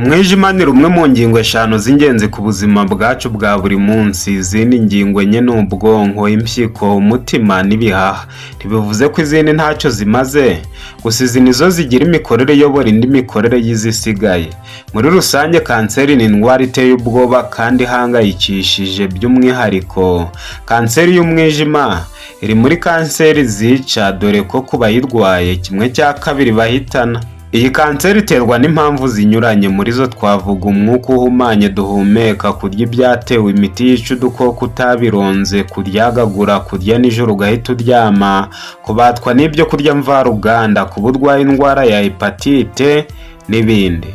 Umwijima ni rumwe mu ngingo eshanu z'ingenzi ku buzima bwacu bwa buri munsi. Izindi ngingo enye ni ubwonko, impyiko, umutima n'ibihaha. Ntibivuze ko izindi ntacyo zimaze, gusa izi nizo zigira imikorere iyobora indi mikorere y'izisigaye. Muri rusange, kanseri ni indwara iteye ubwoba kandi ihangayikishije. By'umwihariko kanseri y'umwijima iri muri kanseri zica, dore ko ku bayirwaye 1/2 bahitana. Iyi kanseri iterwa n'impamvu zinyuranye. Muri zo twavuga umwuka uhumanye duhumeka, kurya ibyatewe imiti yica udukoko utabironze, kuryagagura, kurya nijoro ugahita uryama, kubatwa n'ibyo kurya mvaruganda, kuba urwaye indwara ya hepatite n'ibindi.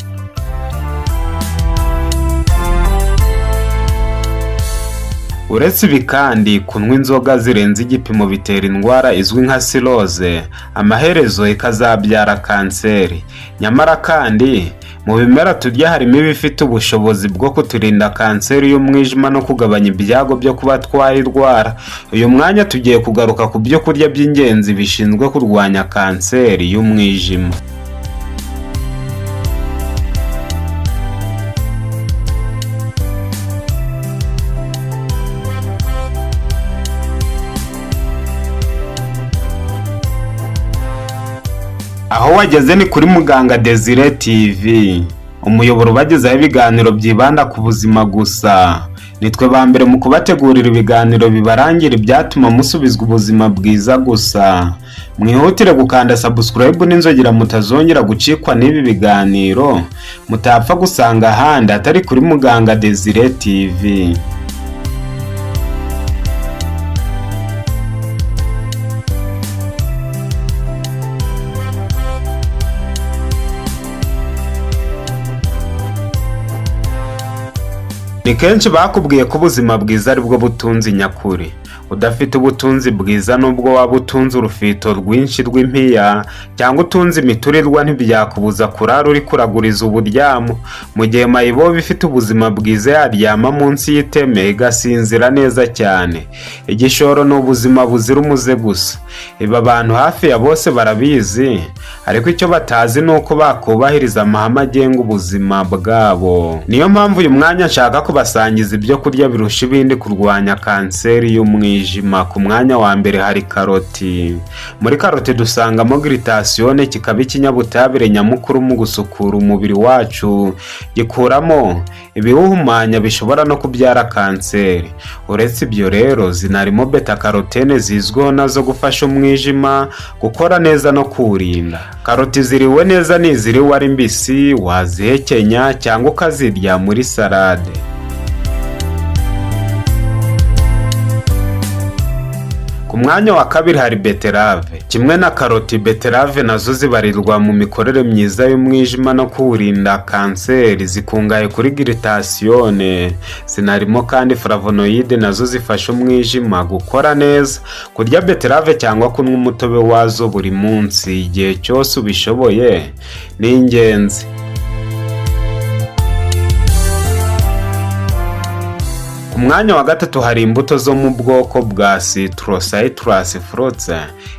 Uretse ibi kandi, kunywa inzoga zirenze igipimo bitera indwara izwi nka siroze, amaherezo ikazabyara kanseri. Nyamara kandi mu bimera turya harimo ibifite ubushobozi bwo kuturinda kanseri y'umwijima no kugabanya ibyago byo kuba twayirwara. Uyu mwanya tugiye kugaruka ku byo kurya by'ingenzi bishinzwe kurwanya kanseri y'umwijima. Aho wageze ni kuri Muganga Desire TV, umuyoboro ubagezaho ibiganiro byibanda ku buzima gusa. Nitwe ba mbere mu kubategurira ibiganiro bibarangira ibyatuma musubizwa ubuzima bwiza gusa. Mwihutire gukanda subscribe n'inzogera mutazongera gucikwa n'ibi biganiro mutapfa gusanga ahandi atari kuri Muganga Desire TV. Ni kenshi bakubwiye ko ubuzima bwiza ari bwo butunzi nyakuri. Udafite ubutunzi bwiza, nubwo waba utunze urufito rwinshi rw'impiya cyangwa utunze imiturirwa, ntibyakubuza kurara uri kuraguriza uburyamo. Mu gihe mayibobo ifite ubuzima bwiza yaryama munsi y'iteme igasinzira neza cyane. Igishoro ni ubuzima buzira umuze gusa. Ibi abantu hafi ya bose barabizi, ariko icyo batazi ni uko bakubahiriza amahame agenga ubuzima bwabo. Niyo mpamvu uyu mwanya nshaka kubasangiza ibyo kurya birusha ibindi kurwanya kanseri y'umwijima. Ku mwanya wa mbere hari karoti. Muri karoti dusangamo glutathione, kikaba ikinyabutabire nyamukuru mu gusukura umubiri wacu, gikuramo ibiwuhumanya bishobora no kubyara kanseri. Uretse ibyo rero, zinarimo beta carotene zizwiho nazo gufasha umwijima gukora neza no kuwurinda. Karoti ziriwe neza ni iziriwe ari mbisi, wazihekenya cyangwa ukazirya muri salade. Ku mwanya wa kabiri hari beterave. Kimwe na karoti, beterave nazo zibarirwa mu mikorere myiza y'umwijima no kuwurinda kanseri. Zikungahaye kuri glutathione, zinarimo kandi flavonoide nazo zifasha umwijima gukora neza. Kurya beterave cyangwa kunywa umutobe wazo buri munsi igihe cyose ubishoboye ni ingenzi. Ku mwanya wa gatatu hari imbuto zo mu bwoko bwa citrus fruits.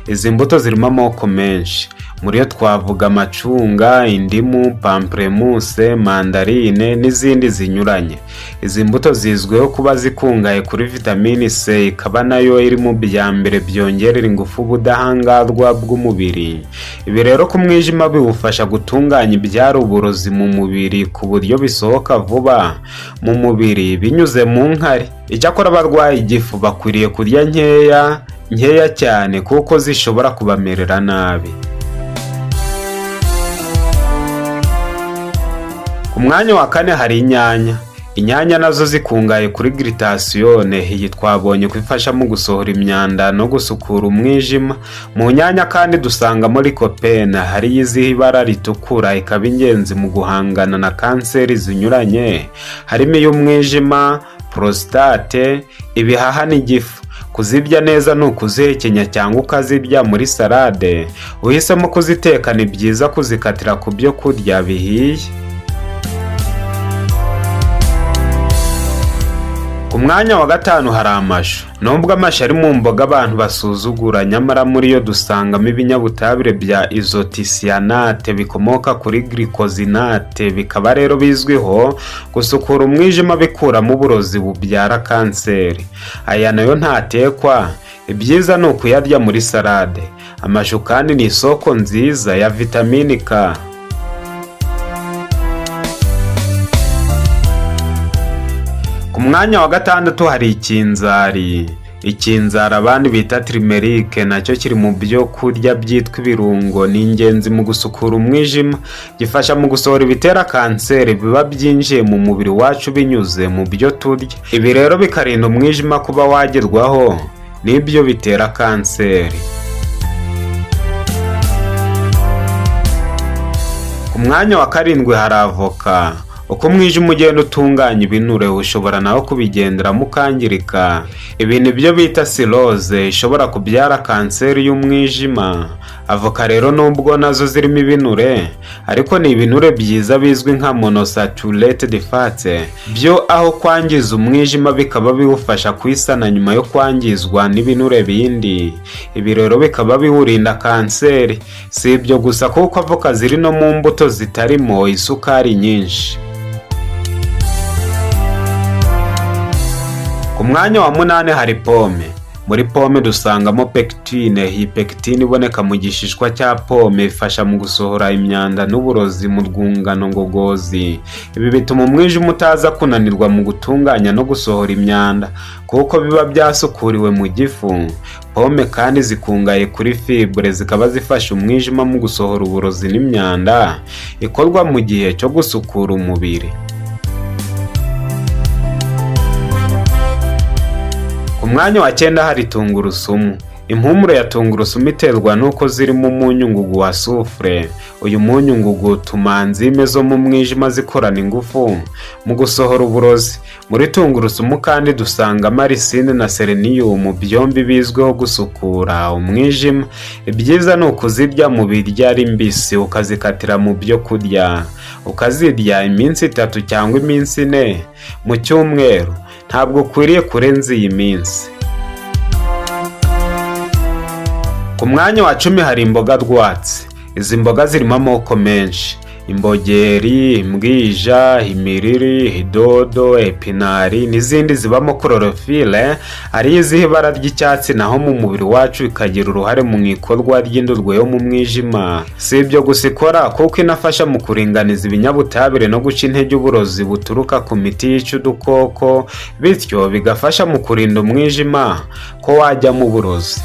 Izi mbuto zirimo amoko menshi. Muri yo twavuga amacunga, indimu, pamplemousse, mandarine n'izindi zinyuranye. Izi mbuto zizwiho kuba zikungahaye kuri vitamini C, ikaba nayo iri mu bya mbere byongerera ingufu ubudahangarwa bw'umubiri. Ibi rero ku mwijima biwufasha gutunganya ibyari uburozi mu mubiri ku buryo bisohoka vuba mu mubiri binyuze mu nkari. Icyakora abarwaye igifu bakwiriye kurya nkeya nkeya cyane kuko zishobora kubamerera nabi. Ku mwanya wa kane hari inyanya. Inyanya nazo zikungahaye kuri glutathione. Iyi twabonye ko ifasha mu gusohora imyanda no gusukura umwijima. Mu nyanya kandi dusangamo lycopene, hari iziha ibara ritukura, ikaba ingenzi mu guhangana na kanseri zinyuranye, harimo iy'umwijima, prostate, ibihaha n'igifu. Kuzirya neza ni ukuzihekenya cyangwa ukazirya muri salade. Uhisemo kuziteka, ni byiza kuzikatira ku byo kurya bihiye. Ku Ku mwanya wa gatanu hari amashu. Nubwo amashu ari mu mboga abantu basuzugura, nyamara muri yo dusangamo ibinyabutabire bya isothiocyanate bikomoka kuri glucosinate, bikaba rero bizwiho gusukura umwijima bikuramo uburozi bubyara kanseri. Aya nayo ntatekwa, ibyiza ni ukuyarya muri salade. Amashu kandi ni isoko nziza ya vitamini K. Ku mwanya wa gatandatu hari ikinzari. Ikinzari abandi bita turmeric nacyo kiri mu byo kurya byitwa ibirungo, ni ingenzi mu gusukura umwijima. Gifasha mu gusohora ibitera kanseri biba byinjiye mu mubiri wacu binyuze mu byo turya. Ibi rero bikarinda umwijima kuba wagerwaho n'ibyo bitera kanseri. Ku mwanya wa karindwi hari avoka. Uko umwijima ugenda utunganya ibinure, ushobora nawe kubigenderamo ukangirika. Ibi ni byo bita cirrhose ishobora kubyara kanseri y'umwijima. Avoka rero nubwo nazo zirimo ibinure, ariko ni ibinure byiza bizwi nka monounsaturated fats, byo aho kwangiza umwijima bikaba biwufasha kwisana nyuma yo kwangizwa n'ibinure bindi. Ibi rero bikaba biwurinda kanseri. Si ibyo gusa, kuko avoka ziri no mu mbuto zitarimo isukari nyinshi. Ku mwanya wa munani hari pome. Muri pome dusangamo pectine. Iyi pectine iboneka mu gishishwa cya pome ifasha mu gusohora imyanda n'uburozi mu rwungano ngogozi. Ibi bituma umwijima utaza kunanirwa mu gutunganya no gusohora imyanda, kuko biba byasukuriwe mu gifu. Pome kandi zikungahaye kuri fibre, zikaba zifasha umwijima mu gusohora uburozi n'imyanda ikorwa mu gihe cyo gusukura umubiri. Ku mwanya wa cyenda hari tungurusumu. Impumuro ya tungurusumu iterwa n'uko zirimo umunyungugu wa soufre. Uyu munyungugu utuma enzyme zo mu mwijima zikorana ingufu mu gusohora uburozi. Muri tungurusumu kandi dusangamo allicine na sélénium, byombi bizwiho gusukura umwijima. Ibyiza ni ukuzirya mu biryo ari mbisi, ukazikatira mu byo kurya, ukazirya iminsi 3 cyangwa iminsi 4 mu cyumweru. Ntabwo ukwiriye kurenza iyi minsi. Ku mwanya wa 10 hari imboga rwatsi. Izi mboga zirimo amoko menshi: imbogeri, imbwija, imiriri, idodo, épinards n'izindi zibamo chlorophylle, ariyo iziha ibara ry'icyatsi, naho mu mubiri wacu ikagira uruhare mu ikorwa ry'indurwe yo mu mwijima. Si ibyo gusa ikora, kuko inafasha mu kuringaniza ibinyabutabire no guca intege uburozi buturuka ku miti yica udukoko, bityo bigafasha mu kurinda umwijima ko wajyamo uburozi.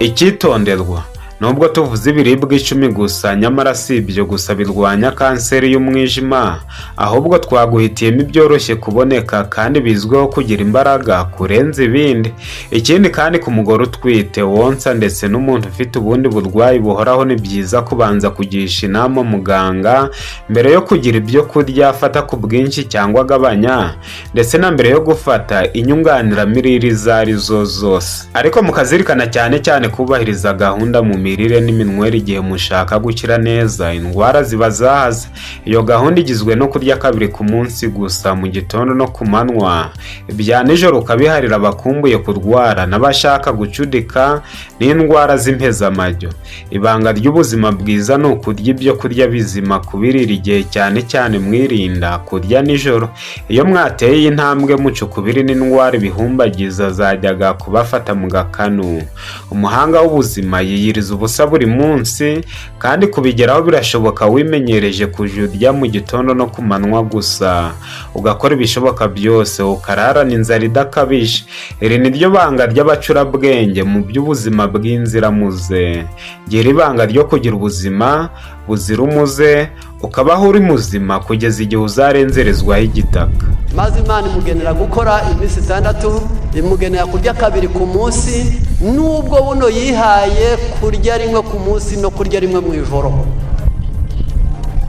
Icyitonderwa: nubwo tuvuze ibiribwa 10 gusa, nyamara si ibyo gusa birwanya kanseri y'umwijima, ahubwo twaguhitiyemo ibyoroshye kuboneka kandi bizwiho kugira imbaraga kurenza ibindi. Ikindi kandi, ku mugore utwite, wonsa, ndetse n'umuntu ufite ubundi burwayi buhoraho, ni byiza kubanza kugisha inama muganga mbere yo kugira ibyo kurya afata ku bwinshi cyangwa agabanya, ndetse na mbere yo gufata inyunganiramirire izo ari zo zose. Ariko mukazirikana cyane cyane kubahiriza gahunda mu mirire n'iminywere igihe mushaka gukira neza indwara zibazahaza. Iyo gahunda igizwe no kurya kabiri ku munsi gusa, mu gitondo no ku manywa. Ibya nijoro ukabiharira abakumbuye kurwara n'abashaka gucudika n'indwara z'impezamajyo. Ibanga ry'ubuzima bwiza ni ukurya ibyo kurya bizima, kubirira igihe, cyane cyane mwirinda kurya nijoro. Iyo mwateye iyi ntambwe, muca ukubiri n'indwara ibihumbagiza zajyaga kubafata mu gakanu. Umuhanga w'ubuzima yiyiriza ubusa buri munsi, kandi kubigeraho birashoboka wimenyereje kujya urya mu gitondo no ku manywa gusa, ugakora ibishoboka byose ukararana inzara idakabije. Iri ni ryo banga ry'abacurabwenge mu by'ubuzima bw'inziramuze. Gira ibanga ryo kugira ubuzima buzira umuze, ukabaho uri muzima kugeza igihe uzarenzerezwaho igitaka. Maze Imana imugenera gukora iminsi 6, imugenera kurya kabiri ku munsi, nubwo buno yihaye kurya rimwe ku munsi no kurya rimwe mu ijoro.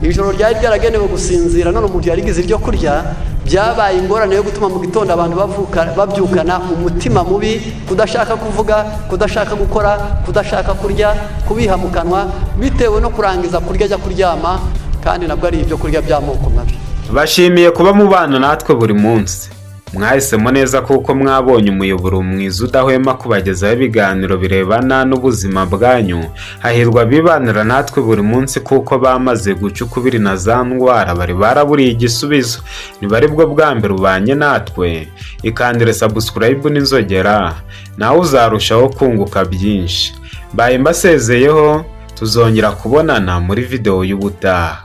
Ijoro ryari ryaragenewe gusinzira, none umuntu yarigize ibyo kurya. Byabaye ingorane yo gutuma mu gitondo abantu babyukana umutima mubi, kudashaka kuvuga, kudashaka gukora, kudashaka kurya, kubiha mu kanwa, bitewe no kurangiza kurya ajya kuryama, kandi nabwo ari ibyo kurya by'amoko mabi. Bashimiye kuba mubana natwe buri munsi. Mwahisemo neza kuko mwabonye umuyoboro mwiza udahwema kubagezaho ibiganiro birebana n'ubuzima bwanyu. Hahirwa abibanira natwe buri munsi kuko bamaze guca ukubiri na za ndwara bari baraburiye igisubizo. Niba ari bwo bwa mbere ubanye natwe, ikandire subscribe n'inzogera, nawe uzarushaho kunguka byinshi. Mbaye mbasezeyeho, tuzongera kubonana muri videwo y'ubutaha.